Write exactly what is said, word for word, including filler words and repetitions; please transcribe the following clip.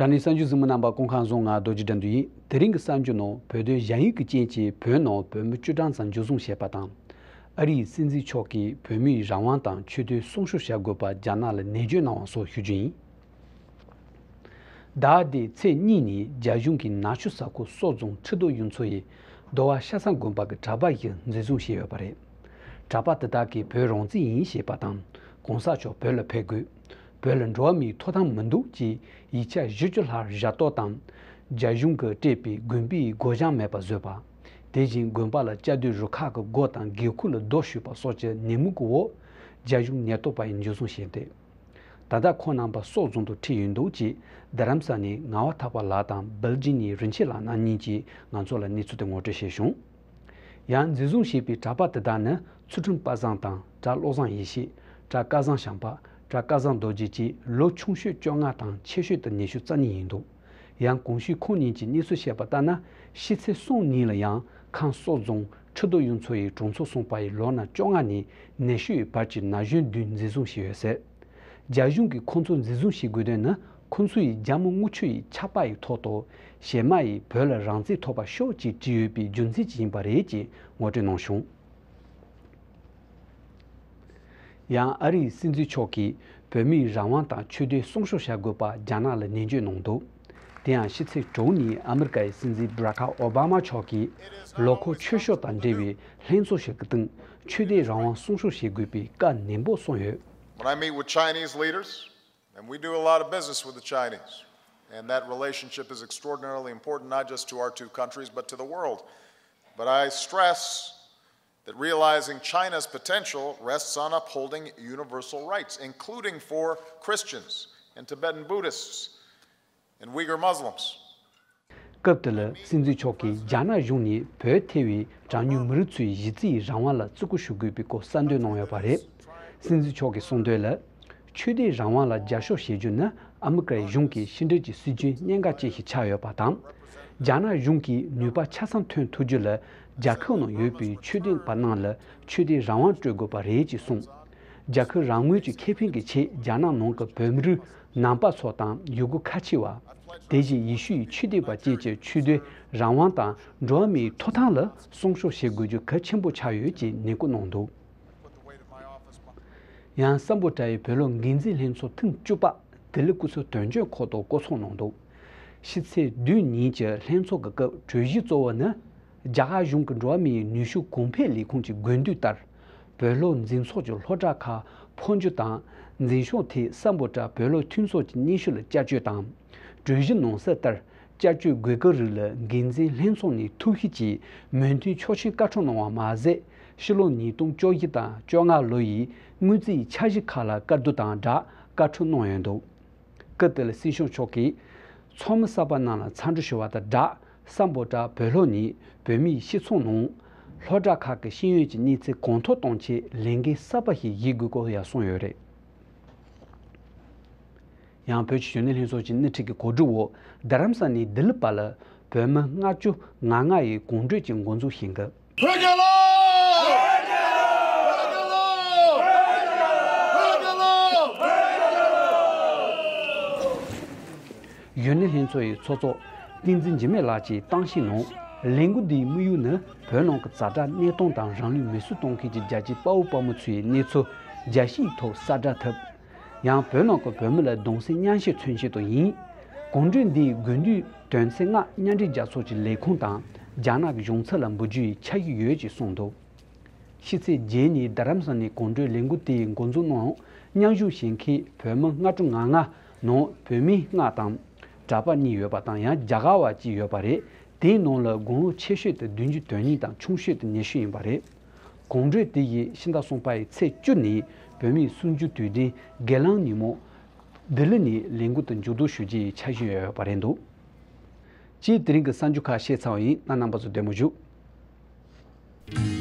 ད་ནི་གསར་འགྱུར་གཟིགས་མོ་རྣམ་པ་སྐུ་ཁམས་བཟང་། ང་རྡོ་རྗེ་དགྲ་འདུལ་ཡིན། དེ་རིང་གི་གསར་འགྱུར་ནང་བོད་དོན་ཞ་ཡིག་གི་རྐྱེན་གྱིས་བོད་ནང་བོད་མི་བཅུ་གྲངས་ཙམ་འཇུ་བཟུང་བྱས་པ་དང་། ཨ་རིའི་སྲིད་འཛིན་མཆོག་གིས་བོད་མིའི་རང་དབང་དང་ཆོས་དོན་སྲུང་སྐྱོབ་བྱ་དགོས་པ་རྒྱ་ནག་ལ་ནན་བརྗོད་གནང་བ་སོགས་ཞུ་རྒྱུ་ཡིན། ཟླ་འདིའི་ཚེས་གཉིས་ཉིན་རྒྱ་གཞུང་གིས་ནག་ཆུ་ས་ཁུལ་སོག་རྫོང་ཁྲི་རྡོ་གཡུ་མཚོ་ཡི་རྡོ་བ་ཤ་ཚ་དགོན་པ་གི་གྲྭ་པ་ཞིག་འཛིན་བཟུང་བྱས་ཡོད་པ་རེད། གྲྭ་པ་དེ་དག་གིས་བོད་རང་བཙན་ཡིན་ཞེས་པ་དང་། གོང་ས་མཆོག་བོད་ལ་ཕེབས་དགོས། བོད་ལ་འགྲོ་བ་མིའི་ཐོབ་ཐང་མི་འདུག་ཅེས་ཡིག་ཆ་བཞི་བཅུ་ལྷག་ཞལ་ཏོག་དང་། རྒྱ་གཞུང་གིས་སྤྲད་པའི་དགོན་པའི་སྒོ་བྱང་མེད་པར་བཟོས་པ། དེ་བཞིན་དགོན་པ་ལ་བཅའ་སྡོད་རུ་ཁག་གི་སྒོ་དང་སྒེའུ་ཁུང་ལ་རྡོ་གཞུས་པ་སོགས་ཀྱི་ཉེས་མིང་གི་འོག་རྒྱ་གཞུང་ཉེན་རྟོག་པ་ཡིས་འཇུ་བཟུང་བྱས་ཏེ། ད་ལྟ་ཁོང་རྣམ་པ་སོག་རྫོང་དུ་ཁྲིད་ཡོད་འདུག་ཅེས་རྡ་རམ་ས་ནས་ངག་དབང་ཐར་པ་ལགས་དང་སྦེལ་ཇི་ནས་རིན་ཆེན་ལགས་རྣམ་གཉིས་ཀྱིས་ང་ཚོ་ལ་གནས་ཚུལ་དེ་ངོ་སྤྲོད་བྱས་བྱུང་། ཡང་འཛིན་བཟུང་བྱས་པའི་གྲྭ་པ་དེ་དག་ནི་ཚུལ་ཁྲིམས་དཔལ་བཟང་དང་གྲྭ་བློ་བཟང་ཡེ་ཤེས། གྲྭ་སྐལ་བཟང་བྱམས་པ། གྲྭ་སྐལ་བཟང་རྡོ་རྗེ་བཅས་ལོ་ཆུང་ཤོས་བཅོ་ལྔ་དང་ཆེ་ཤོས་དེ་ཉི་ཤུ་རྩ་གཉིས་ཡིན་འདུག་ཡང་གོང་ཞུས་ཁོང་གཉིས་ཀྱིས་གནས་ཚུལ་བཤད་པ་ལྟར་ན། ཕྱི་ཚེས་གསུམ་ཉིན་ལ་ཡང་ཁམས་སོག་རྫོང་ཁྲི་རྡོ་གཡུ་མཚོ་ཡི་གྲོང་ཚོ་སྲུང་པ་ཡིས་ལོ་ན་བཅོ་ལྔ་ནས་ཉི་ཤུ་ཡི་བར་གྱི་ན་གཞོན་བདུན་འཛིན་བཟུང་བྱས་ཡོད་ཟེར། རྒྱ་གཞུང་གིས་ཁོང་ཚོ་འཛིན་བཟུང་བྱེད་དགོས་དོན་ནི། ཁོང་ཚོ་ཡིས་རྒྱ་མི་དངུལ་ཆུ་ཡི་ཆར་པ་ཡི་ཐོག་ཏུ་གཞས་མ་ཡིས་བོད་ལ་རང་བཙན་ཐོབ་པ་ཤོག་ཅེས་བྲིས་ཡོད་པའི་རྒྱུ་མཚན་གྱིས་ཡིན་པ་རེད་ཅེས་ངོ་སྤྲོད་གནང་བྱུང་། ཡང་ཨ་རིའི་སྲིད་འཛིན་མཆོག་གིས་བོད་མིའི་རང་དབང་དང་ཆོས་དོན་སྲུང་སྐྱོབ་བྱ་དགོས་པ་རྒྱ་ནག་ལ་ནན་བརྗོད་གནང་འདུག་དེ་ཡང་ཕྱི་ཚེས་དྲུག་ཉིན་ཨ་མི་རི་ཀའི་སྲིད་འཛིན་བྷ་རག་ཨོ་བྷ་མ་མཆོག་གིས་ལོ་འཁོར་ཆོས་ཕྱོགས་དང་འབྲེལ་བའི་ལྷན་ཚོགས་ཤིག་གི་སྟེང་ཆོས་དད་རང་དབང་སྲུང་སྐྱོབ་བྱེད་དགོས་པའི་བཀའ་ནན་པོ་གསུངས་ཡོད། When I meet with Chinese leaders, and we do a lot of business with the Chinese, and that relationship is extraordinarily important not just to our two countries but to the world. But I stress that realizing China's potential rests on upholding universal rights, including for Christians and Tibetan Buddhists and Uyghur Muslims. སྐབས་དེ་ལ་སྲིད་འཛིན་མཆོག་གིས་རྒྱ་ནག་གཞུང་ནས་བོད་ཐེ་བའི་གྲངས་ཉུང་མི་རིགས་ཚོའི་གཞི་རྩའི་རང་དབང་ལ་བརྩི་བཀུར་ཞུ་དགོས་པའི་སྐོར་གསལ་འདོན་གནང་ཡོད་པ་རེད། སྲིད་འཛིན་མཆོག་གིས་གསུངས་དོན་ལ། ཆོས་དད་རང་དབང་ལ་རྒྱབ་སྐྱོར་བྱེད་རྒྱུ་ནི་ཨ་མི་རི་ཀའི་གཞུང་གི་ཕྱི་འབྲེལ་གྱི་སྲིད་ཇུས་གནད་འགག་ཅན་ཞིག་ཆགས་ཡོད་པ་དང་། རྒྱ་ནག་གཞུང་གིས་ནུས་པ་ཆ་ཚང་ཐོན་ཐུབ་རྒྱུ་ལ་རྒྱལ་ཁབ་ནང་ཡོད་པའི་ཆོས་དད་པ་རྣམས་ལ་ཆོས་དད་རང་དབང་སྤྲོད་དགོས་པ་རེད་ཅེས་གསུངས། རྒྱལ་ཁབ་རང་ངོས་ཀྱི་ཁེ་ཕན་གྱི་ཆེད་རྒྱ་ནག་ནང་གི་བོད་མི་རིགས་ནང་པ་ཚོ་དང་ཡུ་གུར་ཁ་ཆེ་བ། དེ་བཞིན་ཡེ་ཤུ་ཡི་ཆོས་དད་པ་བཅས་ཀྱི་ཆོས་དད་རང་དབང་དང་འགྲོ་བ་མིའི་ཐོབ་ཐང་ལ་སྲུང་སྐྱོབ་བྱེད་དགོས་རྒྱུ་གལ་ཆེན་པོ་ཆགས་ཡོད་ཅེས་ནན་སྐུལ་གནང་འདུག་ཡང་སམ་བྷོ་ཊ་ཡི་བོད་ལུགས་འགན་འཛིན་ལྷན་ཚོགས་ཐེངས་བཅུ་པ་ལྡི་ལི་སྐུ་ཚབ་དོན་གཅོད་ཁང་དུ་བསྐོང་ཚོགས་གནང་འདུག་ཕྱི་ཚེས་བདུན་ཉིན་གྱི་ལྷན་ཚོགས་ཀྱི་སྐབས་གྲོས་གཞི་གཙོ་བོ་ནི། རྒྱ་གར་གཞུང་གི་འགྲོ་བ་མིའི་ནུས་ཤུགས་གོང་འཕེལ་ལས་ཁུངས་ཀྱི་དགོས་འདུན་ལྟར། བོད་ལུགས་འཛིན་ཚོགས་ཀྱི་སློབ་གྲྭ་ཁག་འཕོ་འགྱུར་དང་འཛིན་སྐྱོང་ཐད་སམ་བྷོ་ཊ་བོད་ལུགས་མཐུན་ཚོགས་ཀྱི་སྙན་ཞུ་ལ་བསྐྱར་བཅོས་དང་། གྲོས་གཞི་ནང་གསལ་ལྟར། བསྐྱར་བཅོས་དགོས་གལ་རིགས་ལ་འགན་འཛིན་ལྷན་ཚོགས་ནས་ཐུགས་ཞིབ་ཀྱིས་མོས་མཐུན་ཆོག་མཆན་བཀའ་འཁྲོལ་གནང་བ་མ་ཟད། ཕྱི་ལོ་ཉིས་སྟོང་བཅོ་བཞི་དང་བཅོ་ལྔ་ལོ་ཡི་དངུལ་རྩིས་འཆར་གཞི་ཁག་ལ་བཀའ་བསྡུར་དང་སྦྲགས་བཀའ་འཁྲོལ་གནང་ཡོད་འདུག་སྐབས་དེར་སྲིད་སྐྱོང་མཆོག་གིས་ཚོགས་མི་གསར་པ་རྣམས་ལ་འཚམས་འདྲི་ཞུ་བ་དང་སྦྲགས། སམ་བྷོ་ཊ་བོད་ལྷོ་ནས་བོད་མིའི་སྤྱི་ཚོགས་ནང་སློབ་གྲྭ་ཁག་གི་ཤེས་ཡོན་གྱི་གནས་ཚད་གོང་མཐོར་གཏོང་ཆེད་ལས་འགན་གསར་པ་ཞིག་བཞེས་དགོས་སྐོར་ཡང་གསུངས་ཡོད་རེད། ཡང་བོད་ཀྱི་གཞོན་ནུ་ལྷན་ཚོགས་ཀྱི་སྣེ་ཁྲིད་ཀྱི་གོ་སྒྲིག་འོག་རྡ་རམ་ས་ནས་ལྡི་ལི་བར་ལ་བོད་མི་ལྔ་བཅུ་ང་ལྔ་ཡི་གོམ་བགྲོད་ཀྱི་འགོ་འཛུགས་བྱེད་འགོ། བོད་རྒྱལ་ལོ། གཞོན་ནུ་ལྷན་ཚོགས་ཡི་ཚོགས་གཙོ་བསྟན་འཛིན་འཇིགས་མེད་ལགས་ཀྱིས་གཏམ་བཤད་ནང་ལས་འགུལ་འདིའི་དམིགས་ཡུལ་ནི་བོད་ནང་གི་ཛ་དྲག་གནས་སྟངས་དང་རང་ལུས་མེར་སྲེག་གཏོང་མཁན་གྱི་རྒྱལ་གཅེས་དཔའ་བོ་དཔའ་མོ་ཚོའི་གནས་ཚུལ་རྒྱལ་སྤྱིའི་ཐོག་གསལ་བསྒྲགས་ཐུབ། ཡང་བོད་ནང་གི་བོད་མི་ལ་གདུང་སེམས་མཉམ་སྐྱེད་མཚོན་ཆེད་དུ་ཡིན། གོམ་བགྲོད་འདིའི་དགོས་འདུན་དོན་ཚན་ལྔ་མཉམ་འབྲེལ་རྒྱལ་ཚོགས་ཀྱི་ལས་ཁུངས་དང་རྒྱ་ནག་གི་གཞུང་ཚབ་ལ་འབུལ་རྒྱུ་ཡི་འཆར་གཞི་ཡོད་ཅེས་གསུངས་འདུག་ཕྱི་ཚེས་བརྒྱད་ཉིན་རྡ་རམ་ས་ནས་གོམ་བགྲོད་ལས་འགུལ་དེའི་འགོ་འཛུགས་ནང་མཉམ་ཞུགས་བྱེད་མཁན་བོད་མི་ལྔ་བཅུ་ང་ལྔ་ནང་བོད་མི་ལྔ་དང་གྲྭ་པ་གཉིས་ཡོད་པ་དང་ཡང་རྒྱ་གར་བ་གཅིག་ཡོད་པ་རེད། དེའི་ནང་ལ་དགུང་ལོ་ཆེ་ཤོས་དེ་བདུན་ཅུ་དོན་གཉིས་དང་ཆུང་ཤོས་དེ་ཉི་ཤུ་ཡིན་པ་རེད། གོམ་བགྲོད་དེ་ཡིས་ཕྱི་ཟླ་གསུམ་པ་ཡི་ཚེས་བཅུ་ནས་བོད་མིའི་གསུམ་བཅུའི་དུས་དྲན་སྒེར་ལངས་ཉིན་མོ་ལྡི་ལི་ནས་ལས་འགུལ་དེ་མཇུག་བསྡོམས་ཞུ་རྒྱུའི་འཆར་གཞི་ཡོད་པ་རེད་འདུག་ཅེས་དེ་རིང་གི་གསར་འགྱུར་ཁག་བཤད་ཚར་བ་ཡིན། ད་རྣམ་པ་ཚོ་བདེ་མོ་བཞུགས།